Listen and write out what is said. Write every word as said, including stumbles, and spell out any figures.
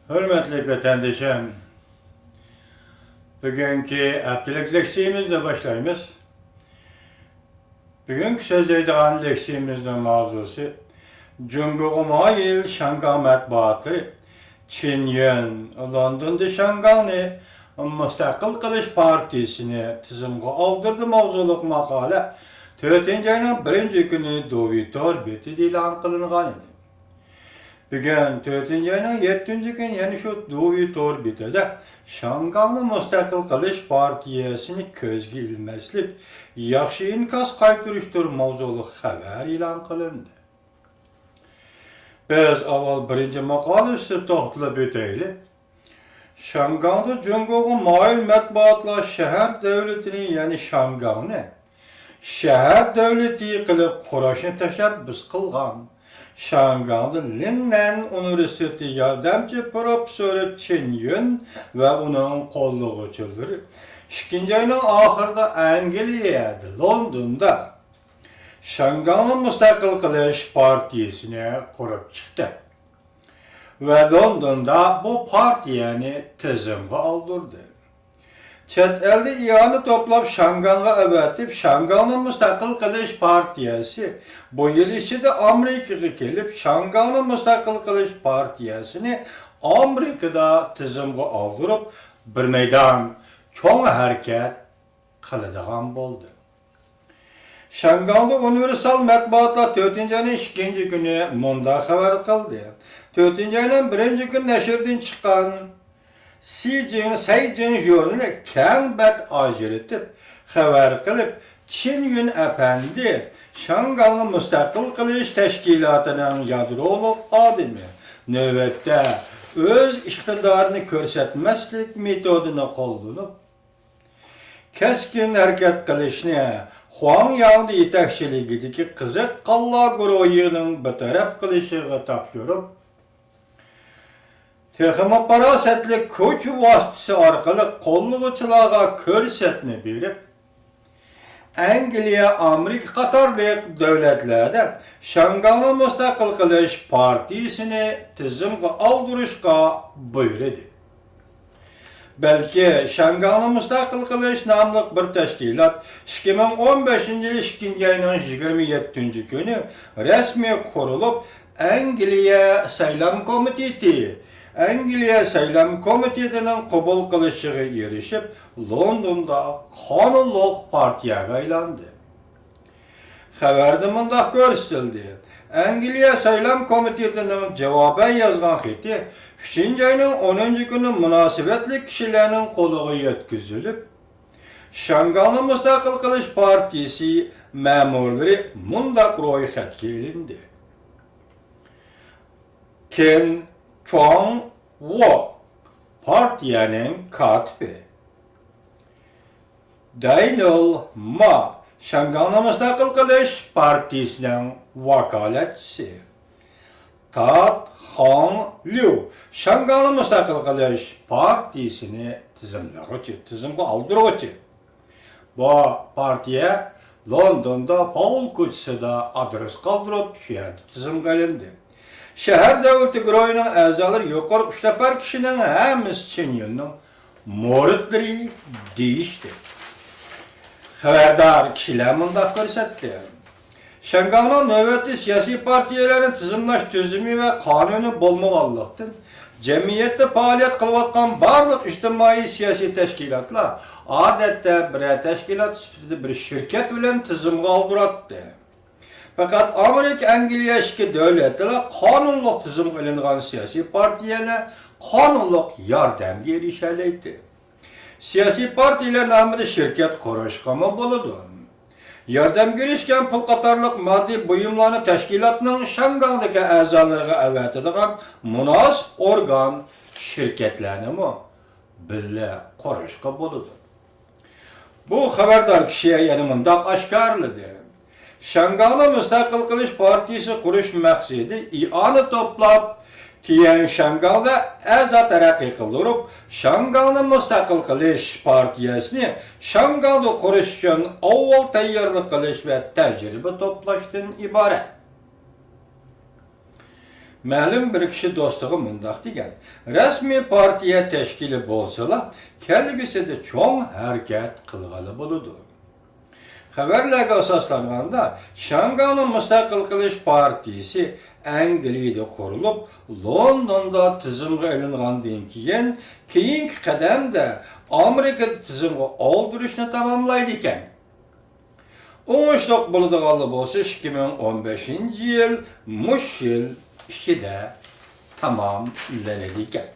ھۆرمەتلىك ۋەتەندىشىم، بۈگۈنكى ھەپتىلىك لېكسىيىمىزنى باشلايمىز. بۈگۈنكى سۆزلەيدىغان لېكسىيىمىزنىڭ ماۋزۇسى جۇڭگوغا مايىل شياڭگاڭ مەتبۇئاتلىرى چىن يۈەن لوندوندا شياڭگاڭنى مۇستەقىل قىلىش پارتىيىسىنى تىزىمغا ئالدۇردى ماۋزۇلۇق ماقالە تۆتىنچى ئاينىڭ بىرىنچى كۈنى دوۋى تور بېتىدە ئېلان قىلىنغان ئىدى. بۈگۈن تۆتىنچى ئاينىڭ يەتتىنچى كۈنى يەنە شۇ دوۋى تور بېتىدە شياڭگاڭنى مۇستەقىل قىلىش پارتىيەسىنى كۆزگە ئىلمەسلىك، ياخشى ئىنكاس قايتۇرۇشتۇر ماۋزۇلۇق خەۋەر ئېلان قىلىندى. بىز ئاۋۋال بىرىنچى ماقالە ئۈستىدە توختىلىپ ئۆتەيلى. شياڭگاڭدا جۇڭگوغا مايىل مەتبۇئاتلار شەھەر دۆلىتىنى، يەنى شياڭگاڭنى شەھەر دۆلىتى قىلىپ قۇراشنى تەشەببۇس قىلغان. شياڭگاڭدا لىننەن ئۇنىۋېرسىتېتى ياردەمچى پروفېسسورى چېن يۈەن ۋە ئۇنىڭ قوللىغۇچىلىرى ئىككىنچى ئاينىڭ ئاخىرىدا ئەنگلىيەدە، لوندوندا شياڭگاڭنى مۇستەقىل قىلىش پارتىيىسىنى قۇرۇپ چىقتى ۋە لوندوندا بۇ پارتىيەنى تىزىمغا ئالدۇردى. چەت ئەلدە ئىئانە توپلاپ شياڭگاڭغا ئەۋەتىپ، شياڭگاڭنى مۇستەقىل قىلىش پارتىيەسى بۇ يىل ئىچىدە ئامېرىكىغا كېلىپ، شياڭگاڭنى مۇستەقىل قىلىش پارتىيەسىنى ئامېرىكىدا تىزىمغا ئالدۇرۇپ، بىر مەيدان چوڭ ھەرىكەت قىلىدىغان بولدى. شياڭگاڭدا ئۇنىۋېرسال مەتبۇئاتلار تۆتىنچى ئاينىڭ ئىككىنچى كۈنى مۇنداق خەۋەر قىلدى. تۆتىنچى ئاينىڭ بىرىنچى كۈنى نەشردىن چىققان سىجىڭ، سەيجىڭ ژۇرنىلى كەڭ بەت ئاجرىتىپ خەۋەر قىلىپ، چېن يۈەن ئەپەندى شياڭگاڭنى مۇستەقىل قىلىش تەشكىلاتىنىڭ يادرولۇق ئادىمى، نۆۋەتتە ئۆز ئىقتىدارىنى كۆرسەتمەسلىك مېتودىنى قوللىنىپ، كەسكىن ھەرىكەت قىلىشنى خۇاڭياڭدى يېتەكچىلىكىدىكى قىزىق قانلار گۇرۇھىنىڭ بىر تەرەپ قىلىشىغا تاپشۇرۇپ، تېخىمۇ پاراسەتلىك كوچا ۋاسىتىسى ئارقىلىق قوللىغۇچىلارغا كۆرسەتمە بېرىپ، ئەنگلىيە، ئامېرىكا قاتارلىق دۆلەتلەردە شياڭگاڭنى مۇستەقىل قىلىش پارتىيىسىنى تىزىمغا ئالدۇرۇشقا بۇيرۇدى. بەلكى شياڭگاڭنى مۇستەقىل قىلىش ناملىق بىر تەشكىلات ئىككى مىڭ ئون بەشىنچى يىل ئىككىنچى ئاينىڭ يىگىرمە يەتتىنچى كۈنى رەسمىي قۇرۇلۇپ، ئەنگلىيە سايلام كومىتېتى، ئەنگلىيە سايلام كومىتېتىنىڭ قوبۇل قىلىشىغا ئېرىشىپ، لوندوندا قانۇنلۇق پارتىيەگە ئايلاندى. خەۋەردە مۇنداق كۆرسىتىلدى: ئەنگلىيە سايلام كومىتېتىنىڭ جاۋابەن يازغان خېتى ئۈچىنچى ئاينىڭ ئونىنچى كۈنى مۇناسىۋەتلىك كىشىلەرنىڭ قولىغا يەتكۈزۈلۈپ، شياڭگاڭنى مۇستەقىل قىلىش پارتىيىسى مەمۇرلىرى مۇنداق رويخەتكە ئېلىندى: كېن چۇاڭ ۋو، پارتىيەنىڭ كاتىپى. دەينىل ما، شياڭگاڭنى مۇستەقىل قىلىش پارتىيىسىنىڭ ۋاكالەتچىسى. تات خاڭ ليۇ، شياڭگاڭنى مۇستەقىل قىلىش پارتىيىسىنى تىزىملىغۇچى، تىزىمغا ئالدۇرغۇچى. بۇ پارتىيە لوندوندا پاۋل كوچىسىدا ئادرېس قالدۇرۇپ، شۇ يەردە تىزىمغا ئېلىندى. شەھەر دۆلىتى گۇرۇھىنىڭ ئەزالىرى يۇقىرىقى ئۈچ نەپەر كىشىنىڭ ھەممىسى چېن يۈەننىڭ مۇرىتلىرى دېيىشتى. خەۋەردار كىشىلەر مۇنداق كۆرسەتتى: شياڭگاڭنىڭ نۆۋەتتە سىياسىي پارتىيەلەرنى تىزىملاش تۈزۈمى ۋە قانۇنى بولمىغانلىقتىن، جەمئىيەتتە پائالىيەت قىلىۋاتقان بارلىق ئىجتىمائىي سىياسىي تەشكىلاتلار ئادەتتە بىرەر تەشكىلات سۈپىتىدە بىر شىركەت بىلەن تىزىمغا ئالدۇراتتى. پەقەت ئامېرىكا، ئەنگلىيە ئىككى دۆلەتتىلا قانۇنلۇق تىزىمغا ئېلىنغان سىياسىي پارتىيەلەر قانۇنلۇق ياردەمگە ئېرىشەلەيتتى. سىياسىي پارتىيەلەر نامىدا شىركەت قۇرۇشقىمۇ بولىدۇ. ياردەمگە ئېرىشكەن پۇل قاتارلىق ماددىي بۇيۇملارنى تەشكىلاتنىڭ شياڭگاڭدىكى ئەزالىرىغا ئەۋەتىدىغان مۇناسىپ ئورگان، شىركەتلەرنىمۇ بىللە قۇرۇشقا بولىدۇ. بۇ خەۋەردار كىشى يەنە مۇنداق ئاشكارىلىدى: شياڭگاڭنى مۇستەقىل قىلىش پارتىيىسى قۇرۇش مەقسىتى ئىئانە توپلاپ، تيەن شياڭگاڭدا ئەزا تەرەققىي قىلدۇرۇپ، شياڭگاڭنى مۇستەقىل قىلىش پارتىيەسىنى شياڭگاڭدا قۇرۇش ئۈچۈن ئاۋۋال تەييارلىق قىلىش ۋە تەجرىبە توپلاشتىن ئىبارەت. مەلۇم بىر كىشى دوستىغا مۇنداق دېگەن: رەسمىي پارتىيە تەشكىلى بولسىلا، كەلگۈسىدە چوڭ ھەرىكەت قىلغىلى بولىدۇ. خەۋەرلەرگە ئاساسلانغاندا، شياڭگاڭنى مۇستەقىل قىلىش پارتىيىسى ئەنگلىيەدە قۇرۇلۇپ، لوندوندا تىزىمغا ئېلىنغاندىن كېيىن، كېيىنكى قەدەمدە ئامېرىكىدا تىزىمغا ئالدۇرۇشنى تاماملايدىكەن. ئوڭۇشلۇق بولىدىغانلا بولسا، ئىككى مىڭ ئون بەشىنچى يىل مۇشۇ يىل ئىچىدە تاماملىنىدىكەن.